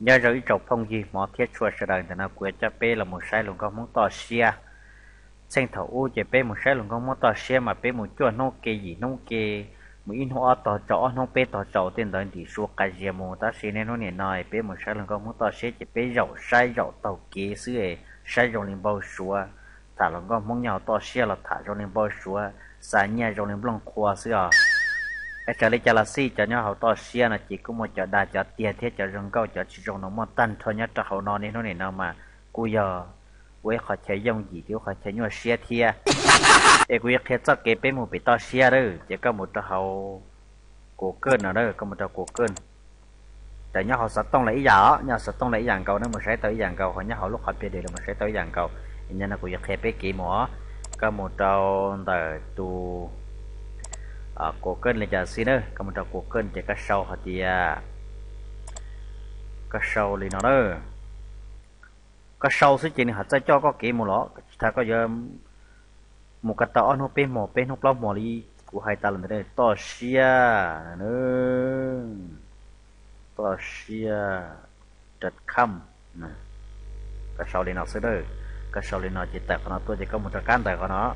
Nyob zoo ib tsoom phooj ywg hmov thiab tshua sawv daws, ntawm no kuv yuav coj peb los mus saib hluas nkauj Hmoob toj siab. Txheej thaum ub ces peb mus saib hluas nkauj Hmoob toj siab mas peb mus cuaj hnub ke yim hnub ke, mus ib hnub ob tog tsaus ob hnub peb tog tsaus tej ntawd ntim su qa zias mus. Tab sis niaj hnub nim no peb mus saib hluas nkauj Hmoob toj siab ces peb zaum saib zaum taug kev xwb, saib zoo li npau suav. Tham hluas nkauj Hmoob nyob hauv toj siab los tham zoo li npau suav, xa nyiaj zoo li nplooj qhua xwb os. Es txawm li cas los xij cov nyob hauv toj siab no ces kuj muaj cov dag cov tiag thiab cov zoo nkauj cov tsis zoo no muaj tag nrho nyob rau hauv no. Niaj hnub nim no mas kuj yog ua ib qho chaw yooj yim thiab ua qhov chaw nyuaj siab thiab. Es kuv yuav qhia txoj kev peb mus pem toj siab lawm ces koj mus rau hauv Google no, koj mus rau Google. Tam nyob hauv xov tooj los ib yam os, nyob hauv xov tooj los ib yam nkaus, nej mus saib tau ib yam nkaus, ho nyob hauv lub qhov pia des los mus saib tau ib yam nkaus. Nyob no kuv yuav qhia peb kev mus os. Koj mus rau ntawm tus Google li cas xij na, koj mus rau Google ces koj sau hais tias, koj sau li no na. Koj sau xwb ces nws ho txawj coj koj kev mus los, tsis tas koj yuav mus ko taw ob hnub peb hmo peb hnub plaub hmo li. Kuv hais tas los ntawd, toj siab, toj siab dot com. Koj sau li no xwb na. Koj sau li no ces tawm qhov no tuaj ces koj mus rau kab ntawv qhov no,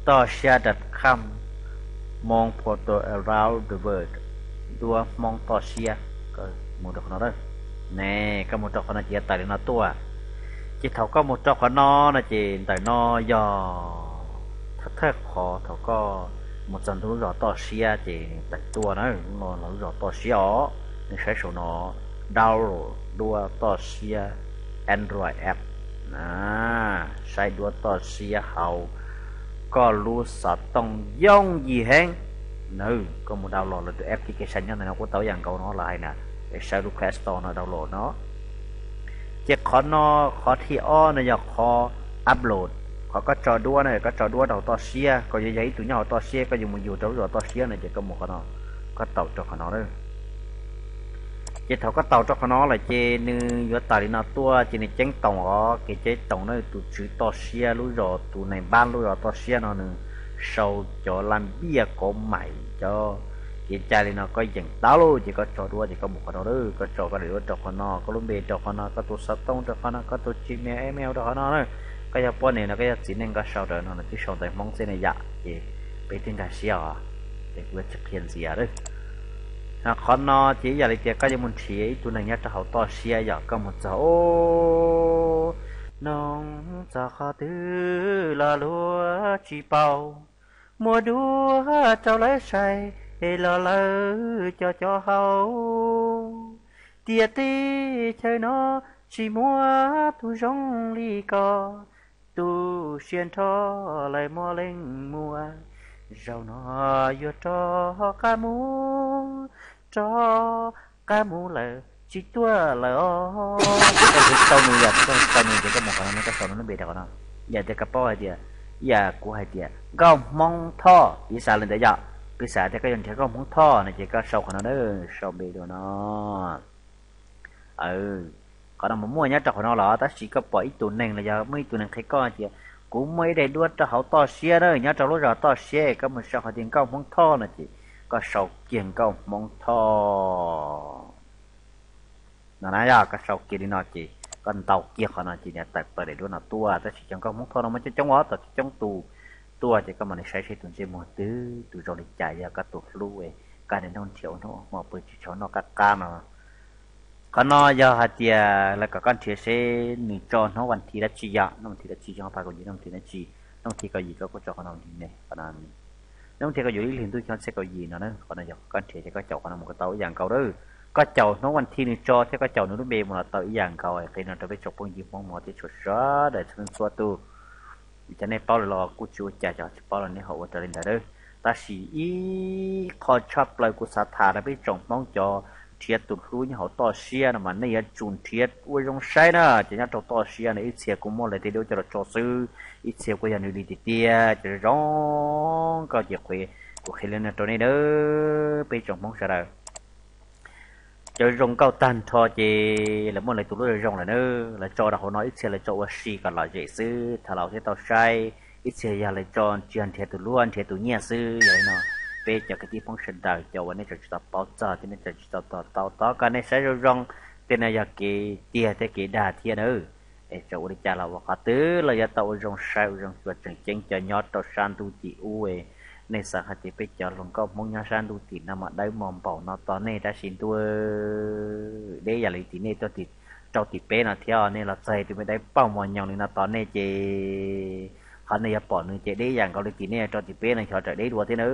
toj siab dot com, Hmong photo around the world, duab Hmoob toj siab. Mus rau qhov no, ne, koj mus rau qhov no ces yuav tawm li no tuaj. Ces thaum koj mus rau qhov no no ces ntawm no yog thawj thawj qhov thaum koj mus txog ntua lub zos toj siab ces tawm tuaj na, lub no los lub zos toj siab os. Nws saib saum no, download duab toj siab Android app. Saib duab toj siab hauv koj lub xov tooj yooj yim heev. Nws, koj mus download lawv tus app Kiv Kev Sai nyob ntawm no kuj tau ib yam nkaus no lawv hais na, es saib lub Play Store no download no. Ces qhov no, qhov thib ob no yog qhov upload, qhov koj tso duab na, koj tso duab rau hauv toj siab, koj yuav yog ib tug nyob hauv toj siab koj yuav mus yug rau lub zos toj siab no ces koj mus qhov no, koj taus rau qhov no na. Ces thaum koj taus rau qhov no lawm ces nws yuav tawm li no tuaj ces nws ceeb toom os, kev ceeb toom na, tus tswv toj siab lub zos, tus neeg npab lub zos toj siab no nws sau cov laj npiaj kauv maim cov kev cai li no koj yeem tau lauj ces koj tso duab ces koj mus qhov no lawm, koj tso koj daim duab rau qhov no, koj lub npe rau qhov no, koj tus xov tooj rau qhov no, koj tus Gmail, email rau qhov no na. Koj yog poj niam no koj yog txiv neej koj sau ntawm no los twb sau ntawv Hmoob xwb ne yom, ces peb twb nkag siab os, ces kuv yuav tsis qhia ntxiv lawm. Qhov no ces ib yam li tias koj yuav mus nrhiav ib tug neeg nyob rau hauv toj siab yom, koj mus txog, noog txog qhov twg los luag tsis paub, muab duab rau lawv saib los lawv co co hau, tiam teb chaws no tsis muaj tus zoo li koj, tu siab nrho lawv muab leej muag, zaum no yuav rov qab mus, rov qab mus lawm tsis tuaj lawm os. Koj tau nws yom, koj tau nws ces koj mus qhov no, koj sau nws lub npe rau qhov no. Yam tias koj paub hais tias, yam kuv hais tias nkauj Hmoob Thoj, piv xam li ntawd yom, piv xam tias koj yuav nrhiav nkauj Hmoob Thoj no ces koj sau qhov no, sau npe rau no. Qhov no mas muaj nyob rau qhov no los tab sis koj pom ib tug neeg los yog muaj ib tug neeg qhia koj tias kuv muaj ib daim duab rau hauv toj siab na, nyob rau lub zos toj siab, koj mus sau hais tias nkauj Hmoob Thoj no ces koj sau kiag nkauj Hmoob Thoj no na yom, koj sau kiag li no ces koj ntaus kiag qhov no ces nws tawm plaws daim duab no tuaj, tab sis cov nkauj Hmoob Thoj no muaj coob coob os, tau coob coob tus tuaj ces koj mam li saib seb tus ntsej muag twg tus zoo li cas yog koj tus hlub, koj niaj hnub nrhiav ua hnub ua hmo pw tsis tshua noj qab qab no. Qhov no yog hais tias lawv kom koj nrhiav seb nws tso hnub vas thiv dab tsi yom, hnub vas thiv dab tsi, xyoo ob phav kaum yim hnub vas thiv dab tsi, hnub vas thiv kaum yim koj kuj tso qhov no li ne, qhov no hnub vas thiv kaum yim ib hlis ntuj xyoo ob txhiab kaum yim no na, qhov no yog koj nrhiav ces koj caum qhov no mus kom tau ib yam nkaus lawm. Koj caum hnub vas thiv nws tso thiab koj caum nws lub npe mus los tau ib yam nkaus. Qhia no rau peb tsoom phooj ywg Hmoob Hmoob thiab txhua sawv daws txhua leej txhua tus. Cov nej paub lawm los kuj tsis ua cas, cov tsis paub los nej ho ua raws li ntawd. Tab sis ib qho tshaj plaws kuv xav tham rau peb tsoom Hmoob cov nrhiav tus hlub nyob hauv toj siab no mas nej yuav tsum nrhiav ua zoo saib na. Ces nyob rau toj siab no ib txhia kuj muaj lawv tej duab coj los tso xwb, ib txhia kuj yog nws li tiag tiag. Ces zoo zoo nkauj ces kuv qhia li no rau nej nawb, peb tsoom Hmoob sawv daws. cov zoo nkauj tag nrho ces lawv muaj lawv tus hlub zoo zoo lawm na, lawv tso rau hauv no ib txhia lawv tso ua si kom lom zem xwb. Thaum los thiab tau saib ib txhia yog lawv tso tsis yog nrhiav tus hlub nrhiav tus nyiaj xwb. Yog li no peb cov kwv tij Hmoob sawv daws cov uas nej tseem tsis tau paub txog thiab nej tseem tsis tau tau tau tov kom nej saib zoo zoo, tej no yog kev tiag thiab kev dag thiab na. Es txawm ua li cas los ua qhov twg los yuav tau ua zoo saib ua zoo xyuas tseem ceeb cov nyob rau sab ntuj tim ub. Nej xav hais tias peb cov hluas nkauj Hmoob nyob sab ntuj tim no mas dawb mos npaum no tos nej tab sis ntuj deb yam li tim nej tuaj rau tim peb no thiab, nej los txog tus me dawb paug mos nyoos li no tos nej ces qhov nej yuav pom nws ces deb yam nkaus li tim nej rau tim peb no xyov raws deb dua thiab na.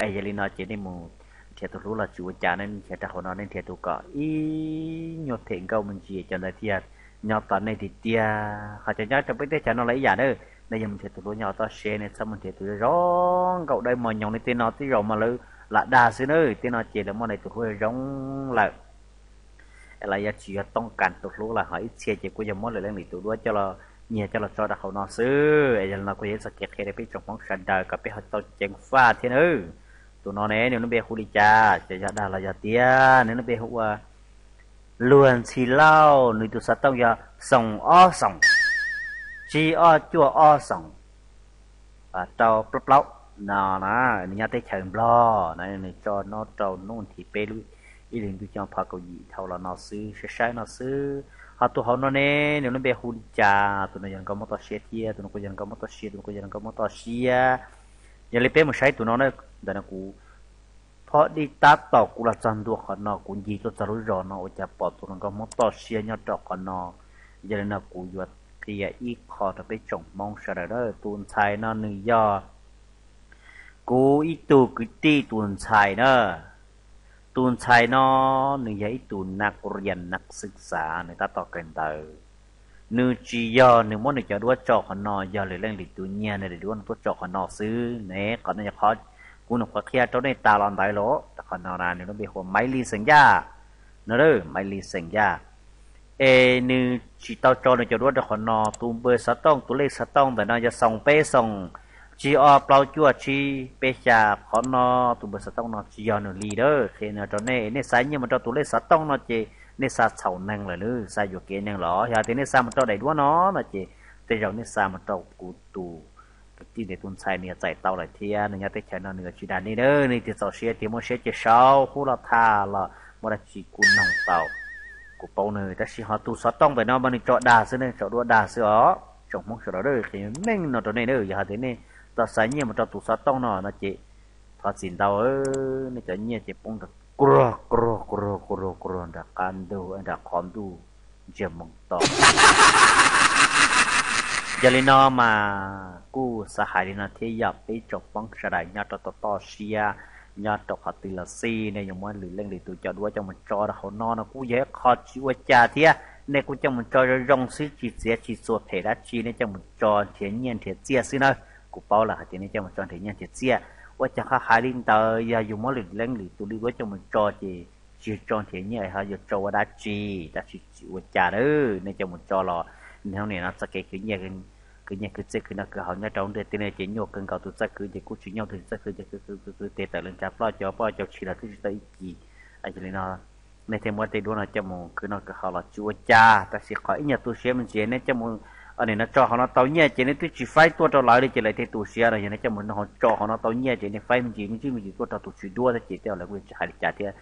Es yog li no ces nej mus nrhiav tus hlub los tsis ua cas, nej nrhiav rau hauv no nej nrhiav tus kom ib nyuag phem nkauj me ntsis cov ntawd thiaj nyob tos nej tiag tiag. Qhov cov nyob rau peb teb chaws no los ib yam na, nej yuav mus nrhiav tus hlub nyob toj siab nej txhob mus nrhiav tus zoo nkauj dawb mos nyoos li tej no, tej zaum mas lawv lam dag xwb na, tej no ces lawv muaj lawv tus hlub zoo lawm. Es lawv yuav tsis yog toob kas tus hlub lawm, ho ib txhia ces kuj yog muab lwm leej lwm tus duab coj los nyiag coj los tso rau hauv no xwb. Es yog li no kuj yog ib txoj kev qhia rau peb tsoom Hmoob sawv daws kom peb ho tau ceev faj thiab nawb. Tus no ne nws lub npe hu li cas, ces yog dag los yog tiag, nws lub npe hu ua Luag Ntxhi Lauj, nws tus xov tooj yog xoom ob xoom, tsib ob cuaj ob xoom rau plaub plaub no na. Nws nyob teb chaws Nplog na, nws tso nyob rau hnub tim peb lub ib hlis ntuj xyoo ob phav kaum yim dhau los no xwb, saib saib no xwb. Ho tus hauv no ne, nws lub npe hu li cas, tus no yog nkauj Hmoob toj siab thiab, tus no kuj yog nkauj Hmoob toj siab, tus no kuj yog nkauj Hmoob toj siab. Yog li peb mus saib tus no na, ntawm no kuv phob dib tab tom kuv los txog ntua qhov no, kuv ncig tuaj txog lub zos no ua cas pom tus hluas nkauj Hmoob toj siab nyob rau qhov no. Yog li no kuv yuav qhia ib qho rau peb tsoom Hmoob sawv daws na, tus ntxhais no nws yog kuv ib tug kwv tij tus ntxhais na. Tus ntxhais no nws yog ib tug nas rias nas xwb xav, nws tab tom kawm ntawv. Nws tsis yog nws muab nws cov duab tso qhov no, yog lwm leej lwm tus nyiag nws daim duab nws tuaj tso qhov no xwb ne. Qhov no yog qhov kuv nyuam qhuav qhia rau nej tas los ntawd los, qhov no na nws lub npe hu ua Maiv Lis xeem Yaj no, Maiv Lis xeem Yaj. Es nws tsis tau tso nws cov duab rau qhov no, tus npawb xov tooj, tus lej xov tooj ntawm no yog xoom peb xoom tsib ob plaub cuaj tsib peb xya, qhov no tus npawb xov tooj no tsis yog nws li na. Qhia no rau nej, nej xa nyiaj mus rau tus lej xov tooj no ces nej xa txhaum neeg lawm, nej xa yuam kev neeg los yog tias nej xa mus rau daim duab no no ces tej zaum nej xa mus rau kuv tus kwv tij ntawd tus ntxhais nws yuav txais tau lawm thiab. Nws nyob teb chaws no nws yuav tsis dag nej na, nej tias txaus siab tias muaj siab ces sau hub los tham los muaj dab tsi kuj noog tau. Kuv paub nws, tab sis ho tus xov tooj ntawm no mas nws tso dag xwb, nws tso duab dag xwb os. Tsoom Hmoob sawv daws, qhia meej no rau nej na, yog hais tias nej tau xa nyiaj mus rau tus xov tooj no no ces thov txim ntau, nej cov nyiaj ces poob nram kruag kruag kruag kruag kruag nram qab ntuj, nram qhov ntuj ntsiag moo to. Yog li no mas kuj xav hais li no thiab, yog peb tsoom Hmoob sawv daws nyob rau toj toj siab, nyob rau qhov twg los xij, nej yuav muab lwm leej lwm tus cov duab coj mus tso rau hauv no no kuj yog ib qho tsis ua cas thiab. Nej kuj coj mus tso zoo zoo xwb, tsis txiav tsis txuas phem dab tsi, nej coj mus tso nrhiav nyiaj nrhiav txiaj xwb na. Kuv paub lawm hais tias nej coj mus tso nrhiav nyiaj nrhiav txiaj. Ua cas qhov hais li ntawd, yog yus muab lwm leej lwm tus li duab coj mus tso ces tsis yog tso nrhiav nyiaj, ho yog tso ua dab tsi? Tab sis tsis ua cas na, nej coj mus tso los hnub nim no txoj kev khwv nyiaj, khwv nyiaj khwv txiaj khwv noj khwv haus nyob rau ntiaj teb no ces nyuaj kawg nkaus, tus txawj khwv ces kuj tsis nyuaj, tus tsis txawj khwv ces khwv khwv khwv khwv tes tawm li nra ploj cov poj cov tshis los twb tsis tau ib kis. Yog li no nej thiaj muab tej duab no coj mus khwv noj khwv haus los tsis ua cas, tab sis qhov ib nyuag tu siab me ntsis, nej coj mus nim no tso hauv no tau nyiaj ces nej twb tsis faib tuaj rau lawv li ces lawv thiaj tu siab no. Yog nej coj mus noj tso hauv no tau nyiaj ces nej faib me ntsis me ntsis me ntsis tuaj rau tus tswv duab thiab ces tej zaum lawv kuj yuav tsis hais li cas thiab.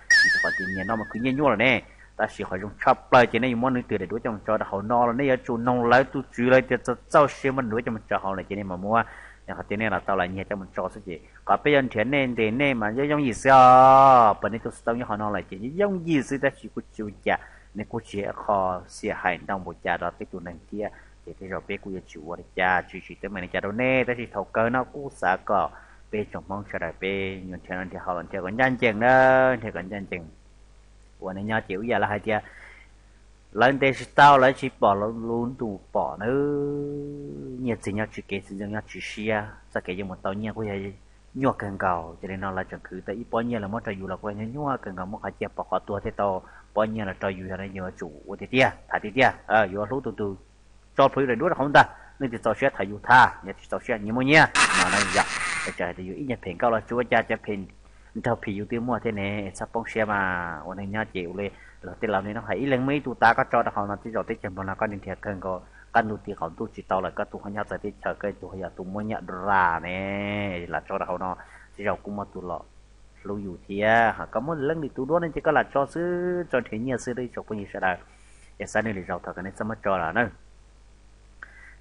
Qhov tias nyiaj no mas khwv nyiaj nyuaj lawm ne. Tab sis qhov zoo tshaj plaws ces nej yuav muab nws tus daim duab coj mus tso rau hauv no los nej yuav tsum noog lawv tus tswv lawv tias txaus siab muab nws duab coj mus tso hauv lawm ces nej mam muab. Yog qhov tias nej los tau los nyiag coj mus tso xwb ces qhov peb yuav nrhiav nej ntes nej mas yooj yooj yim xwb os. Puas nej tus xov tooj nyob qhov no lawm ces yooj yooj yim xwb, tab sis kuj tsis ua cas, nej kuj tsis yog qho xiam hais ntau npaum cas rau peb tus neeg thiab. Ces tej zaum peb kuj yuav tsis ua li cas, tsis tsis teeb meem li cas rau nej, tab sis thaum kawg no kuj xav kom peb tsoom Hmoob sawv daws peb yuav nrhiav no nrhiav haus los nrhiav kom ncaj ncees na, nrhiav kom ncaj ncees. Uas nej nyob ces ib yam li hais tias lawv ntes tsis tau, lawv tsis pom lub ntuj pom na. Nyiaj txiag nyob tsis kev, txiv ntxeev nyob tsis siab, txoj kev yuav mus tau nyiaj kuj yog nyuaj kawg nkaus. Ces li no lawv tseem khwv tau ib pob nyiaj los muab rau yus los kuj yog nyuaj kawg nkaus, muab qhov cia pom qhov tuag thiaj tau pob nyiaj los rau yus. Yog no yus yuav tsum ua tiag tiag, tham tiag tiag, yuav hlub tus tus tso plhuav yus daim duab rau hauv ntag. Nej tias txaus siab tham yus tham, yog tsis txaus siab nyias muaj nyias no na. Yog tseem hais tias yus ib nyuag phem nkauj los tsis ua cas, cov phem nraug phim yus twb muaj thiab ne, txhob poob siab mas ua neeg nyob ces ua li luag tej laus li no hais ib leeg muaj ib tug tav koj tso rau hauv no, tej zaum teb chaws Nplog no koj nrhiav kawg nkaus, qab ntuj tim qaum ntuj tsis tau lawm, koj tus ho nyob txawv teb chaws, koj tus ho yog tus muaj nyiaj dollar ne, lam tso rau hauv no, tej zaum kuj muaj tus los hlub yus thiab. Ho koj muaj leej lwm tus duab ne ces koj lam tso xwb, tso nrhiav nyiaj xwb ib tsoom phooj ywg sawv daws. Es xav nws lwm zaus thaum kawg nej txhob muab tso lawm na.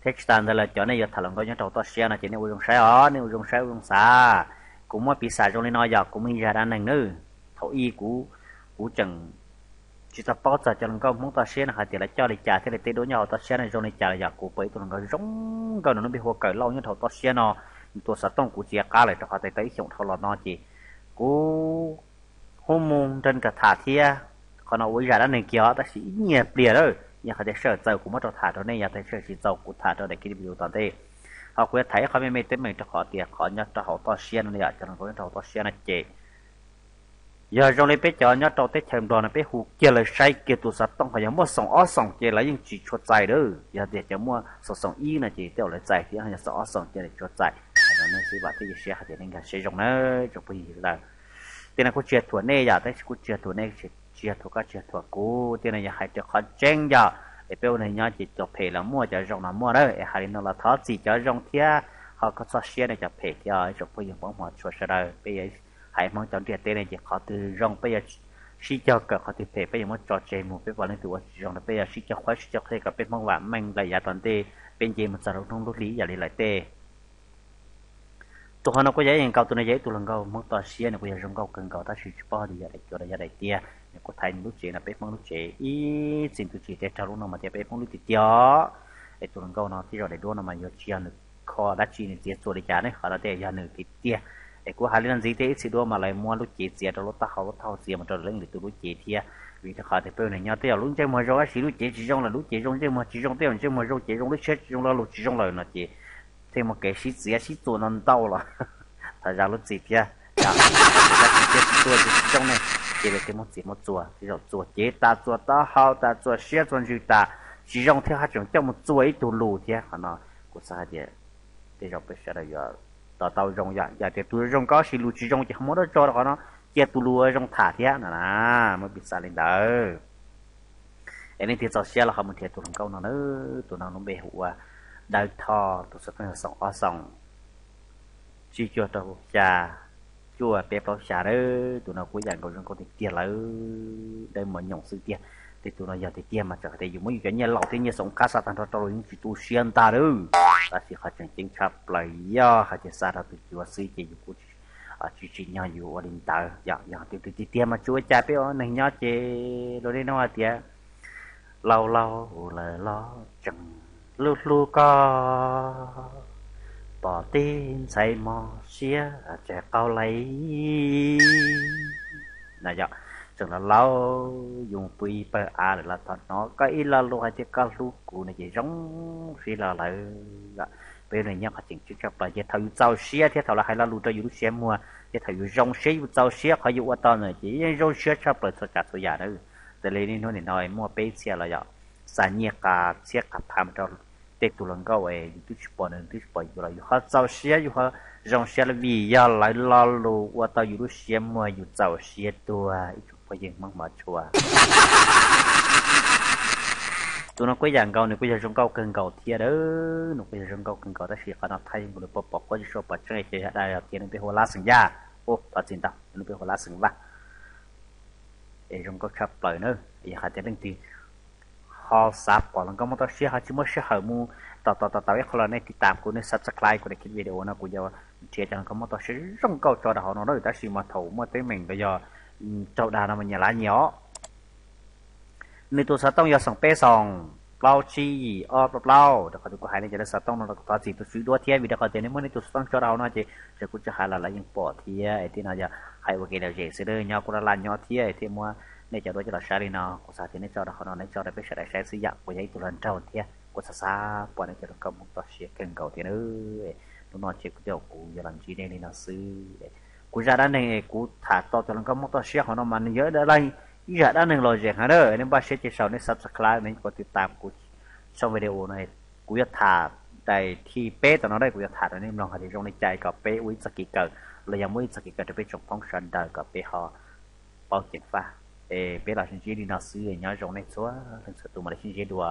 Thiab tsis tas ntawd lawm cov nej yuav tham hluas nkauj nyob rau hauv toj siab no ces nej ua zoo saib os, nej ua zoo saib ua zoo xav. Kuv muab piv xam zoo li no yog kuv muaj ib zaj dab neeg nawb. Thaum ub kuv, kuv tseem tsis tau paub txog cov hluas nkauj Hmoob toj siab no hais tias lawv coj li cas thiab lawv tej duab nyob hauv toj siab no zoo li cas los yog kuv pom ib tug hluas nkauj zoo nkauj no nws npe hu ua Kawm Lauj nyob rau hauv toj siab no, nws tua xov tooj kuv tsis nco qab lawm rau qhov tias tau ib xyoos dhau los no ces kuv hu mus nrog nws tham thiab. Qhov no ua ib zaj dab neeg kiag os, tab sis ib nyuag pliag lawm, yog hais tias sij hawm txaus kuv muab rau tham rau nej, yog tias sij hawm tsis txaus kuv tham rau daim clip video tom ntej. Ho kuv yuav tham ib qho me me teeb meem rau qhov tias qhov nyob rau hauv toj siab no yom, cov hluas nkauj nyob rau hauv toj siab no ces yog zoo li peb cov nyob rau teb chaws Nplog no peb hu kiag lawv saib kiag tus xov tooj, qhov yog muaj xoom ob xoom ces lawv yeej tsis tshua txais lawm. Yog tias cov muaj xoom xoom ib no ces tej zaum lawv txais thiab, yog xoom ob xoom ces lawv tsis tshua txais. Nej xav vam thiab cia siab hais tias nej nkag siab zoo nawb tsoom phooj ywg sawv daws. Tej no kuj tsis yog thuam nej yom, tab sis kuj tsis yog thuam nej, tsis yog thuam koj tsis yog thuam kuv, tej no yog hais rau qhov tseeb yom. Es peb ua neeg nyob ces cov phem los muaj, cov zoo los muaj na, es hais li no los thov txim cov zoo thiab ho koj txhob siab nej cov phem thiab ib tsoom phooj ywg Hmoob hmov tshua sawv daws. Peb yuav hais Hmoob cov ntiaj teb ne ces qhov twg zoo peb yuav sib cog kawm, qhov twg phem peb yuav muab tso tseg mus, peb pom leej twg ua tsis zoo no peb yuav sib cog qhuab sib cog qhia kom peb Hmoob vam meej lawm yav tom ntej peb nce mus txog rau hnub lub hli ib yam li lawm tej. Tus qhov no kuj yog ib yam nkaus, tus no yog ib tug hluas nkauj Hmoob toj siab, nws kuj yog zoo nkauj kawg nkaus tab sis tsis paub hais tias yog daim cuav los yog daim tiag. Nws kuj thaij nws lub tsev no, peb Hmoob lub tsev ib txhia tus tsis tej raug lub no mas tias peb Hmoob lub tiag tiag os. Es tus hluas nkauj no tej zaum daim duab no mas yuav tsis yog nws kho dab tsi nws txiav txuas li cas ne, qhov no tej yog nws tiag tiag. Es kuv hais li no ntxiv thiab, ib txhia duab mas lawv muab lub cev txiav rau lub taub hau, lub taub hau txiav mus rau leej lwm tus lub cev thiab. Vim rau qhov tias peb ua neeg nyob tej zaum lub ntsej muag zoo tab sis lub cev tsis zoo lawm, lub cev zoo ntsej muag tsis zoo, tej zaum ntsej muag zoo cev zoo, lub siab tsis zoo lo lus tsis zoo lawm no ces thiaj muaj kev sib txiav sib txuas ntau ntau los thov zam lub txim thiab. Tab sis txiav tsis txuas ces tsis zoo ne, ces lawv thiaj muab txiav muab txuas, tej zaum txuas cev tas, txuas taub hau tas, txuas siab txuas ntsws tas, tsis zoo thiab ho tseem coj mus txuas ib tug lus thiab. Qhov no kuv xav hais tias tej zaum peb sawv daws yuav to taub zoo yom, yog tias tus zoo nkauj tab sis lus tsis zoo ces ho muab dab tso rau qhov no, cia tus lus zoo tham thiab no na, muab piv xam li ntawd. Es leej twg txaus siab los ho mus nrhiav tus hluas nkauj no na, tus no lub npe hu ua Dawb Thoj, tus xov tooj yog xoom ob xoom tsib cuaj rau xya cuaj peb plaub xya na. Tus no kuj yam nkaus zoo nkauj tiag tiag lawm, dawb mos nyoos xwb tiag. Tej tus no yog tiag tiag mas txawm hais tias yus muab yus cov nyiaj laus thiab nyiaj xoom qab xa tag nrho rau los yeej tsis tu siab ntag lawm. Tab sis qhov tseem ceeb tshaj plaws yog hais tias xa rau tus cuav xwb ces yus kuj tsis tsim nyog yus ua li ntawd yom. Yog tias tiag tiag mas tsis ua cas, peb ua neeg nyob ces luag li no hais tias laus laus lawm los tseem hlub hlub koj, pom tib ntxhais mos siab tseg qaug lais na yom. Tseem los laus yus pw ib pawg av lawm los thov hnov koj ib lo lus hais tias koj hlub kuv no ces zoo siab los lawm. Peb ua neeg nyob qhov tseem ceeb tshaj plaws ces thaum yus txaus siab thiab thaum lawv hais lo lus rau yus lub siab muag thiab thaum yus zoo siab yus txaus siab qhov yus ua tau ntawd ces yeej zoo siab tshaj plaws txhua tsav txhua yam na. Raws li niaj hnub nim no muaj peb txhia los yog xa nyiaj qa txhiab qa phav mus rau tej tus hluas nkauj es yus twb tsis pom nws twb tsis pom yus los yus ho txaus siab yus ho zoo siab vim yog lawv lo lus ua tau yus lub siab muag yus txaus siab tuag ib tsoom phooj ywg Hmoob hmov tshua. Tus no kuj yam nkaus, nws kuj yog zoo nkauj kawg nkaus thiab a, nws kuj yog zoo nkauj kawg nkaus tab sis qhov no thaij nkaus nws pom pom quab tsis sua pom tseeb ces yog dag yog tiag. Nws npe hu ua Lab Xeem Yaj, thov txim ntau, nws npe hu ua Lab Xeem Vaj. Es zoo nkauj tshaj plaws na. Yog hais tias leej twg ho xav pom hluas nkauj Hmoob toj siab ho tsis muaj sij hawm mus tom tom tom tom ib qho los nej tiv tam kuv, nej subscribe kuv daim video no, kuv yuav nrhiav cov hluas nkauj Hmoob toj siab zoo nkauj tso rau hauv no na. Tab sis mas thaum muaj teeb meem los yog raug dag no mas nyias lav nyias os. Nws tus xov tooj yog xoom peb xoom plaub tsib yim ob plaub plaub, rau qhov tias kuv hais nej cov lub xov tooj no los kuv thov txim tus tswv duab thiab vim rau qhov tias nej muab nej tus xov tooj tso rau hauv no ces tseem kuv tsis hais los lawv yeej pom thiab. Es tej no yog hais ua kev lom zem xwb, nyob kuj laj laj nyob thiab thiaj muab nej cov duab coj los saib li no. Kuv xav tias nej tso rau qhov no nej tso rau peb sawv daws saib xwb yom. Kuv yog ib tug hluas nraug thiab kuv xav xav pom nej cov hluas nkauj Hmoob toj siab kawg nkaus thiab na. Hnub no ces kuv tej zaum kuv yuav los ntsib nej li no xwb. Kuv zaj dab neeg es kuv tham tau cov hluas nkauj Hmoob toj siab hauv no mas nws yog ib zaj dab neeg lom zem heev na. Nej npaj siab cia saum nej subscribe nej kuv tiv tam kuv tshooj video no, kuv yuav tham Daim thib peb tam no na kuv yuav tham rau nej mloog hais tias zoo li cas kom peb ua ib txoj kev kawm los yog muab ib txoj kev kawm rau peb tsoom Hmoob sawv daws kom peb ho paub ceev faj. Es peb los sib ntsib li no xwb, nyob zoo nej txhua leej txhua tus, mam li sib ntsib dua.